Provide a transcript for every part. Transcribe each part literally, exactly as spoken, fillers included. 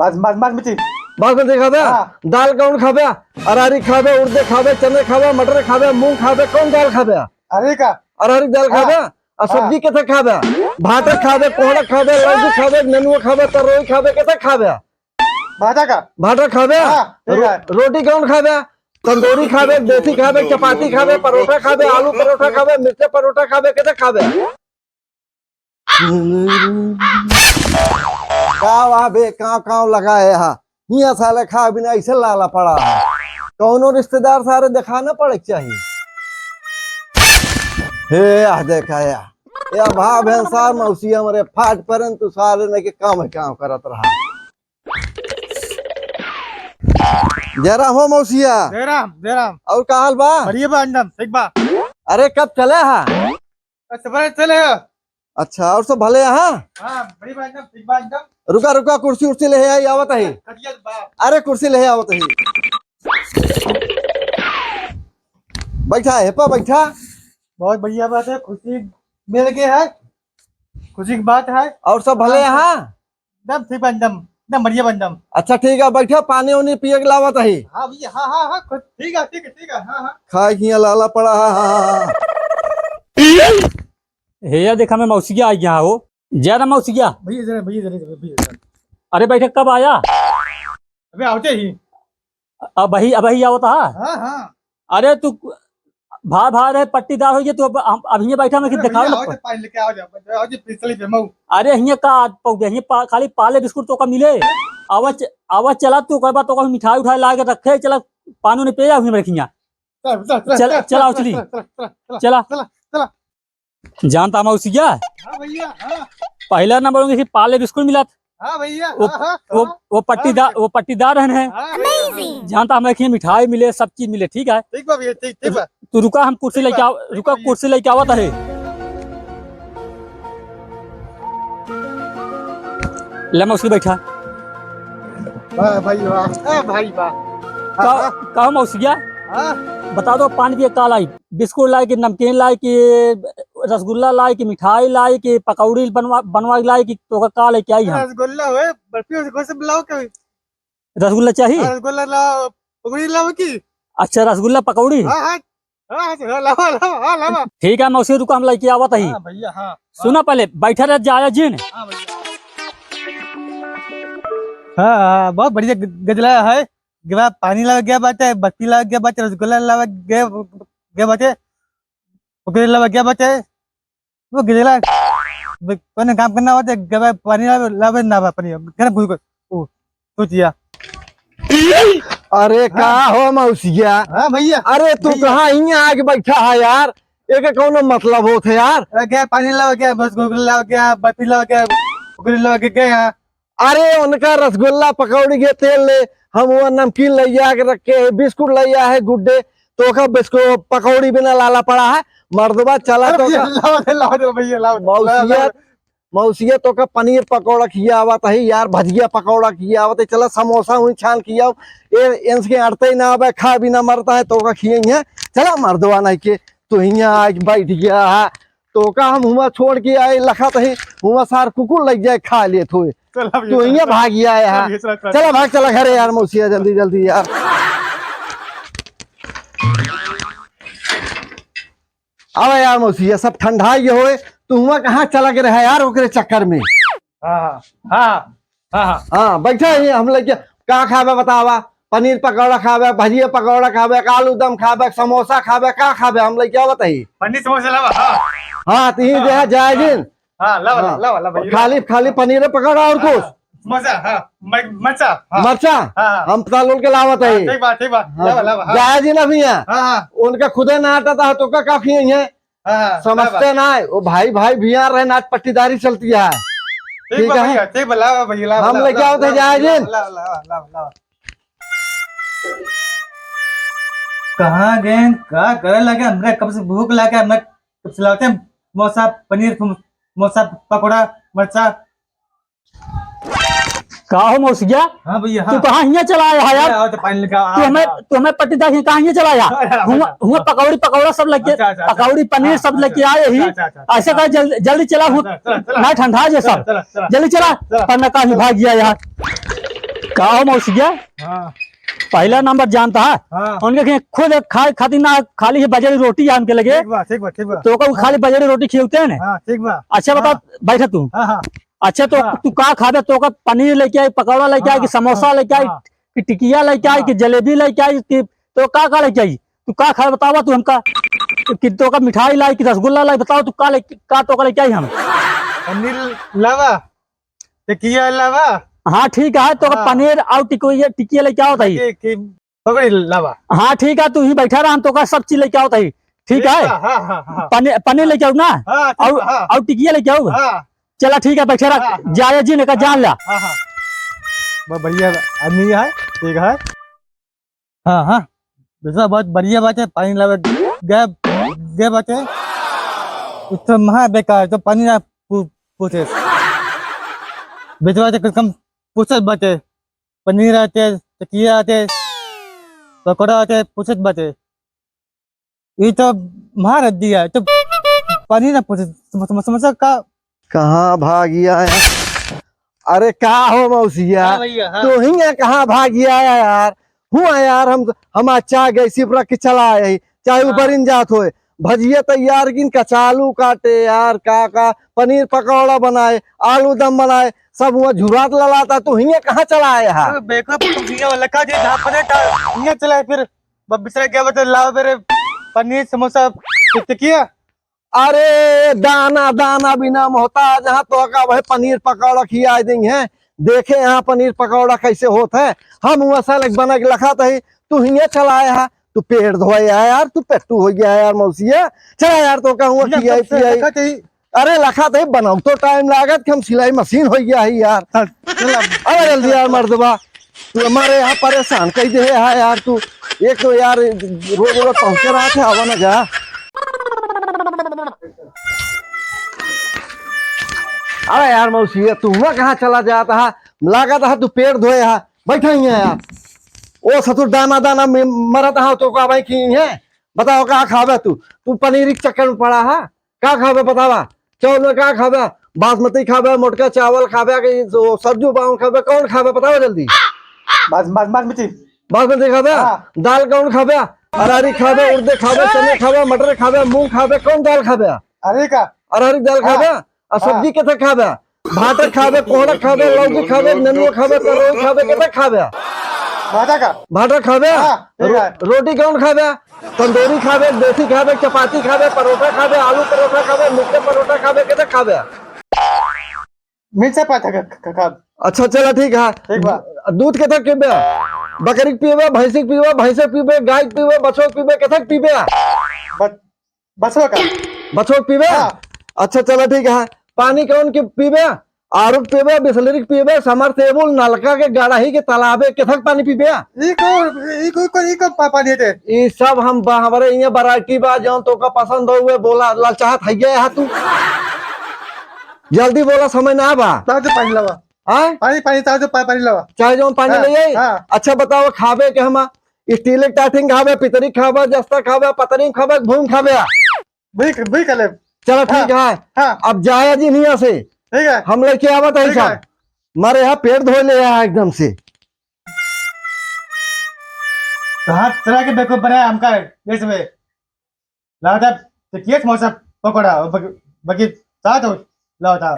बास-, बास-, बासमती। बासमती खाबे? हाँ। दाल कौन खाबे? अरहरी खाबे, उड़दे खाबे, चने खाबे, मटर खाबे, मूंग खाबे, कौन दाल खाबे? अरहरी का? अरहरी दाल हाँ। खाबे? और हाँ। सब्जी केथे खाबे? भाटा खाबे, कोहड़ा खाबे, लौकी खाबे, नेनुआ खाबे, तरोई खाबे, केथे खाबे? भाटा का? भाटा खाबे? हाँ, ठीक रो-, है। रोटी कौन खाबे? तंदूरी खाबे, देसी खाबे, चपाती खाबे, परोठा खाबे, आलू परोठा खाबे, मिर्चा परोठा खाबे, केथे खाबे? का वाह बे, काँव काँव लगाए हा। हियाँ साले खा बिना ऐसे लाला पड़ा है। कौनो रिश्तेदार सारे देखा ना पड़े के चाहिए। हे, आ देखा या। या भा भेंसार मौसी हमरे फाट परन तू सारे ने के काम है, काम करत रहा। जय राम हो मौसिया। जय राम, जय राम। और का हाल बा? बढ़िया बा एकदम, ठीक बा। अरे कब चले हा? बस सुबह चले हा। अच्छा, और सब भले हा? हाँ, बढ़िया बा एकदम, ठीक बा एकदम। रुका, रुका, कुर्सी उर्सी ले आई, आवत ही। खटिया बा। अरे कुर्सी ले आवत ही। बैठा, हेपा बैठा। बहुत बढ़िया बात है, खुशी मिल गए है, खुशी की बात है। और सब भले हाँ, हा? एकदम ठीक बा, एकदम, एकदम बढ़िया बा, एकदम। अच्छा ठीक है, बैठा, पानी उनी पिए के लावत ही। हाँ भैया, हाँ, हाँ, हाँ, खुद ठीक है, ठीक है, ठीक है, हाँ, हाँ। खाए हियाँ लाला पड़ा है, हाँ, हाँ, हाँ। हे यार, देखा मैं मौसिया आ गया हो। जय राम मौसिया। भैया जरा, भैया जरा, भैया जरा। अरे बैठे, कब आया? अबे आवते ही। अबही, अबही आवत हा? हाँ, हाँ। अरे तू भा, भा रहे पट्टीदार हो गए, तू अब, हम, अभी ये बैठा मैं कि अरे दिखाओ भैया, ना। आओ तो पानी लेके आओ जा, आओ जी, पिस्तौल पे मऊ। अरे हियाँ का आज पौगे, हियाँ पा-, खाली पाले बिस्कुट तोका मिले। आवा च-, आवा चला तू, ओकर बाद तोका मिठाई उठाई ला के रखे, चला पानी उनी पे जा, हुई रखिया। चल, चल, चल, चल, चल, चल, आओ चली। चल, चल, चल, चल, चला। चला, चला। जानता मौसिया? हाँ भैया, हाँ। पहला नंबर में किसी पाले बिस्कुट मिला था। हाँ भैया, वो, हाँ, हाँ, वो, हाँ। वो पट्टीदार, हाँ। वो पट्टीदार रहन है। हाँ भैया, हाँ। जानता हमें कि मिठाई मिले, सब चीज मिले, ठीक है? ठीक बा भैया, ठीक, ठीक बा। तू रुका, हम कुर्सी ठीक लेके बा, आव-, ठीक रुका, बा भैया। कुर्सी लेके आवत है। ले मौसी बैठा। वाह भाई वाह, ए भाई वाह। का, हाँ, हाँ। का मौसिया? हाँ। बता दो, पानी पिए का लाई? बिस्कुट लाई कि नमकीन लाई कि रसगुल्ला लाई कि मिठाई लाई कि पकौड़ी बनवा, बनवा के लाई कि तोका का लेके आई हम? रसगुल्ला होए, बर्फी, रसगुल्ला सब लाओ क्या? रसगुल्ला चाहिए? हाँ, रसगुल्ला लाओ, पकौड़ी लाओ की? अच्छा, रसगुल्ला पकौड़ी? हाँ, हाँ, हाँ, हाँ, लावा, लावा, हाँ, लावा। ठीक है मौसी, रुका, हम लेके आवत ही। हाँ भैया, हाँ। सुना पहले, बैठा रह जाया जिन। हाँ भैया। हाँ, हाँ, बहुत बढ़िया ग-, गजला है। गवा पानी लावा गया बाटे, बर्फी लावा गया बाटे, रसगुल्ला लावा गया, गया बाटे, ओकरे लावा गया बाटे। वो गिरेला, बे-, कौन काम करना होता है? गवा पानी लावे, लावे ना बा पानी, घर घुस गए। ओ, सोचिया। अरे का हाँ। हो मौसिया? हाँ भैया। अरे तू भैया। कहाँ हियाँ आके बैठा है यार? एके कौनो मतलब होत है यार? अरे गया पानी लावा गया, रसगुल्ला लावा गया, बर्फी लावा गया, ओकरे लावा गया, गया। अरे उनका रसगुल्ला पकौड़ी के तेल ले, हम वो नमकीन लइया के रखे है, बिस्कुट लइया है, गुड्डे, तोका बिस्कुट पकौड़ी बिना लाला पड़ा है। मर्दबा चला अरे तोका भैया, लावा दे, लावा दे भैया, लावा दे, लावा दे, मौसिया, लावा दे। मौसिया तोका पनीर पकौड़ा खियावत है यार, भजिया पकौड़ा खियावत है, चला समोसा हुई छान खियाओ। ए, इनके अड़ते ही ना आवे, खा बिना मरता है, तोका खियई है। चला मर्दबा नहीं के, तू हियाँ आके बैठ गया है। तोका हम हुआँ छोड़ के आए लखत ही, हुआँ सार कुकुर लग जाए खा लेत होए। चला भैया, तू हियाँ चला। भाग गया है। चला भैया, चला, चला। चला भाग, चला घरे यार मौसिया, जल्दी, जल्दी यार। अब यार मौसिया सब ठंडा ही होए, तू हुआँ कहाँ चला के रहा यार ओकरे चक्कर में। हाँ, हाँ, हाँ, हाँ, हाँ। हाँ, बैठा ही हम लइके, का खाबे बतावा? पनीर पकौड़ा खाबे, भजिया पकौड़ा खाबे, आलू दम खाबे, समोसा खाबे, का खाबे? हम लइके आवत ही। पनीर समोसा लावा, हाँ। हाँ, तो ही हाँ, जे है हाँ, जायजिन। हाँ, लावा, हाँ। लावा, लावा, लावा, खाली, लावा। खाली पनीर पकौड़ा और हाँ, कुछ? समोसा, हाँ, म-, मरचा, हाँ। मरचा? हाँ, हाँ। हम तालोल के लावत हाँ, ही। ठीक बा, ठीक बा। हाँ, लावा, लावा, हाँ। जायजिन अभी है। हाँ, हाँ। उनका खुदे ना आता था, तोका काफी है। हाँ, हाँ, समझते लावा। ना है, वो भाई, भाई भी आ रहे, नाच पट्टीदारी चलती है। ठीक ठीक बा है? भैया, ठीक बा, लावा भैया, लावा, हम लावा, लेके लावा, आवत है लावा, जायजिन। लावा, लावा, लावा, लावा। कहाँ गए, का करे लगे, हमरे कब से भूख लगे, हमरे कब से लावते हैं, समोसा, पनीर, समोसा, पकौड़ा, मरचा। का हो मौसिया? हाँ भैया, तू हाँ। कहाँ हियाँ चला आया है यार? अरे, आओ तो पानी लेके आओ, तू हमें, आओ। तू हमें पट्टीदार ही कहाँ हियाँ चला आया? अरे, आओ, हुआँ, आओ। हुआँ पकौड़ी, पकौड़ा सब लेके, अच्छा, अच्छा, अच्छा। पकौड़ी, पनीर हाँ, सब अच्छा, लेके आए ही। अच्छा, अच्छा, अच्छा, ऐसे अच्छा। कर जल-, जल्दी चला, चला, हुआँ चला, चला, ना चला। ठंडा जैसा। चला, चला, चला। जल्दी चला, चला, चला। पर मैं कहीं चला। भाग गया यार। का हो मौसिया? हाँ। पहला नंबर जानता है। हाँ। उनके खियाँ खुद खाए खातिर ना, खाली ही बजरी रोटी आन के लगे। ठीक बा, ठीक बा, ठीक बा। तो ओका हाँ। खाली बजरी रोटी खियौते हैं ना। हाँ, ठीक बा। अच्छा बता, हाँ। बैठा तू। हाँ, हाँ। अच्छा तो हाँ। तू का खाबे? तो का पनीर लेके आई, पकौड़ा लेके आई, हाँ, कि समोसा हाँ, लेके आई, हाँ। कि टिकिया लेके आई, हाँ। कि जलेबी लेके आई, कि तो का का लेके आई? तू का खाए बतावा तू हमका? कि तो का मिठाई लाई, कि रसगुल्ला लाई, बताओ तू का ले, का तो का लेके आई हम? पनीर लावा, टिकिया लावा। हाँ ठीक है, तो का हाँ। पनीर और टिकिया, टिकिया लेके आओ ताई। कि, कि पकौड़ी लावा। हाँ ठीक है, तू ही बैठा रहा, हम तो का सब चीज लेके आओ ताई। ठीक ठीक है? बा, हाँ, हाँ, हाँ। पनीर, पनीर लेके आओ ना? हाँ, ठीक और, बा, हाँ। और टिकिया लेके आओ। हाँ। चला ठीक है, बैठे रह, हाँ, हाँ। जाया जी ने का जान ला। हाँ, हाँ। बहुत बढ़िया आदमी है, ठीक है। हाँ, हाँ। बेटा बहुत बढ़िया बात है, पानी लावे गए, गए बाटे। उससे महा बेकार, तो पानी ना पू-, पूछे। बेटवा तो कम पूछत बाटे, पनीर आते, टिकिया आते, पकौड़ा आते, पूछत बाटे। ई तो मार दिया, तो पानी ना पूछे, सम-, सम-, समोसा का? कहाँ भागिया है? अरे का हो मौसिया? हाँ भैया, हाँ। तू हियाँ कहाँ भागिया है यार? हुआ यार, हम, हम अच्छा गैसी पर रख के चला आए, चाहे हाँ। ऊपर इन जात होए, भजिया तैयार किन, कचालू काटे यार, का, का, पनीर पकौड़ा बनाए, आलू दम बनाए, सब हुआ झुरात ललाता, तू हियाँ कहाँ चला आए हा? अरे बेवकूफ, तुम हियाँ वाला का जे जहाँ पर है, हियाँ चला है फिर। बब्बी सर क्या बता, लाओ मेरे पनीर समोसा, कुछ तो किया? अरे दाना दाना बिना मोहताज, हाँ तो का वह पनीर पकौड़ा खिया देंगे हैं। देखे यहाँ पनीर पकौड़ा कैसे होत है। हम हुआ साले बना के लखात है, तू हियाँ चलाए हा, तू पेट धोए आया यार, तू पेट्टू हो गया यार मौसिया। चला यार तो का हुआ ना, खियाई तब से पियाई। लखात ही। अरे लखात ही बनाओ तो टाइम लागत कि हम सिलाई मशीन हो गया है यार। हाँ, चला। अरे जल्दी यार मर्दबा, तू हमारे यहाँ परेशान कई दे है यार तू। एक तो यार रोज रोज पहुँचे रहा थे, आवा ना जा। अरे यार मौसी, ये तू हुआ कहाँ चला जाता है? लागत है तू पेट धोए है, बैठा ही है यार। ओ ससुर दाना दाना में मरत है तो का भाई की है? बताओ का खावे तू? तू पनीर के चक्कर में पड़ा है? का खाबे बतावा? चाउर में का खाबे? बासमती खाबे, मोटका चावल खाबे, कि जो सब्जी बावन खाबे, कौन खाबे बतावा जल्दी। बास-, बास-, बासमती। बासमती खाबे? हाँ। दाल कौन खाबे? अरहरी खाबे, उड़द खाबे, चने खाबे, मटर खाबे, मूंग खाबे, कौन दाल खाबे? अरहरी का? अरहरी दाल हाँ। खाबे? और हाँ। सब्जी केथे खाबे? भाटा खाबे, कोहड़ा खाबे, लौकी खाबे, नेनुआ खाबे, तरोई खाबे, केथे खाबे? भाटा का? भाटा खाबे? हाँ, ठीक रो-, है। रोटी कौन खाबे? तंदूरी खाबे, देसी खाबे, चपाती खाबे, परोठा खाबे, आलू परोठा खाबे, मिर्चा परोठा खाबे, केथे खाबे? मिर्चा परोठा खा-, खा-, खा। अच्छा, चला, ठीक है। ठीक बा। दूध केथे पीबे? बकरी के पीबे, भैंसी के पीबे, भैंसे के पीबे, गाय के पीबे, बछवा के पीबे, केथे पीबे? बच-, बछवा का। बछवा के पीबे? हाँ। अच्छा, चला, ठीक है। पानी कौन के पीबे? आरो के पीबे, बिसलेरी के पीबे, समरसेबुल, नलका के, गड़ही के, तालाबे, केथे के पानी पीबे? ई को, ई को, ई को, ई को पा-, पानी है? ई सब हम बा-, हमरे इहाँ variety बा, जौन तोका पसंद हो, उहे बोला, ललचाहत है ये हा तू। जल्दी बोला, समय ना बा। ताजे पानी लावा। हाँ? पानी, पानी, ताजे पा-, पानी लावा। चाहे जौन पानी हाँ, ले आई। हाँ। अच्छा बताओ, खाबे के हम स्टील के टाटिन खाबे, पितरी खाबे, जस्ता खाबे, पतरी खाबे, भूम खाबे? बुई, बुई खा ले। चलो ठीक हाँ, है। हाँ। अब जाया जी नहीं यहाँ से। ठीक है। हम लेके आवत है ठीक सब। है। मारे यहाँ पेट धोए ले आया एकदम से। तो हाथ चला के बेवकूफ बनाया हमका देश में। लाओ था, तो किए समोसा पकौड़ा, और बाकी, बाकी साथ हो, लाओ था।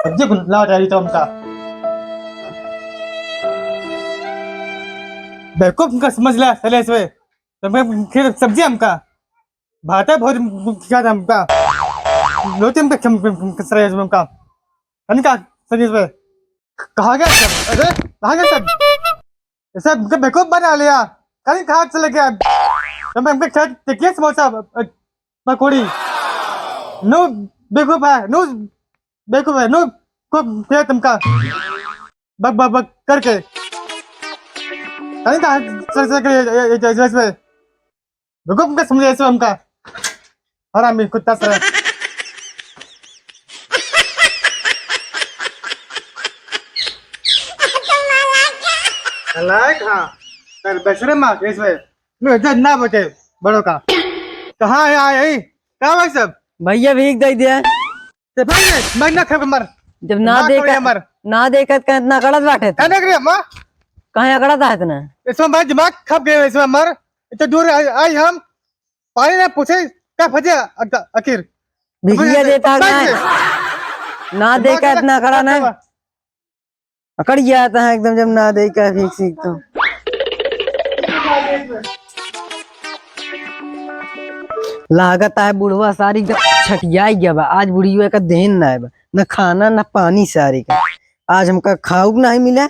सब्जी को लाओ था, ये तो हमका। बेवकूफ हमका समझ ला, चले इसमें। तो मैं फिर सब्जी हमका। भाटा भोज खिया था हमका। लोटे में कम, कम, कम, कम, हमका। हमका, सही इसमें। कहाँ गया सब? अरे, कहाँ गया सब? ये सब हमका बेवकूफ बना लिया। कहीं कहाँ चले गया? तो मैं हमका खेत देखिए समोसा, अ, पकौड़ी। नो बेवकूफ है, नो बेवकूफ है, नो को फिर तुमका बक, बक, बक करके। कहीं कहाँ चले, चले गए, ये, ये, ये, ये, ये, बेवकूफ हमका समझे ऐसे हमका। हरामी कुत्ता सरा। नालायक, हाँ। सर, बेशरम आ, इसमें। लो, इधर ना बचे, बड़ों का। कहाँ है, आए, यही? कहाँ भाई साहब? भैया भीख दे दिया। ते भाई, मैं ना खाबे मर। जब ना ना दे खाबे का, मर। ना देखत का इतना अकड़त बाटे तू। है ना रे अम्मा? कहाँ अकड़त है इतना? इसमें हमारा दिमाग खप गया, इसमें हमार इतना दूर आई, आई हम पानी ना पूछे, का फंसे अक-, आखिर? भिखिया देता है ना। ना देखा इतना अकड़ा ना। अकड़ जाता है एकदम जब ना देखा भीख सीख तो। लागत है बुढ़वा सारी एकदम छटिया गया बा। आज बुढ़िया का देन ना आए बा, ना खाना ना पानी सारी का। आज हमका खाऊ नहीं मिला,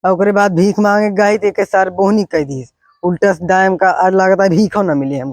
और ओकरे बाद भीख मांगे गई तो एके सार बोहनी कह दी। उल्टा से दायम का आज लागत है भीखो ना मिले हम।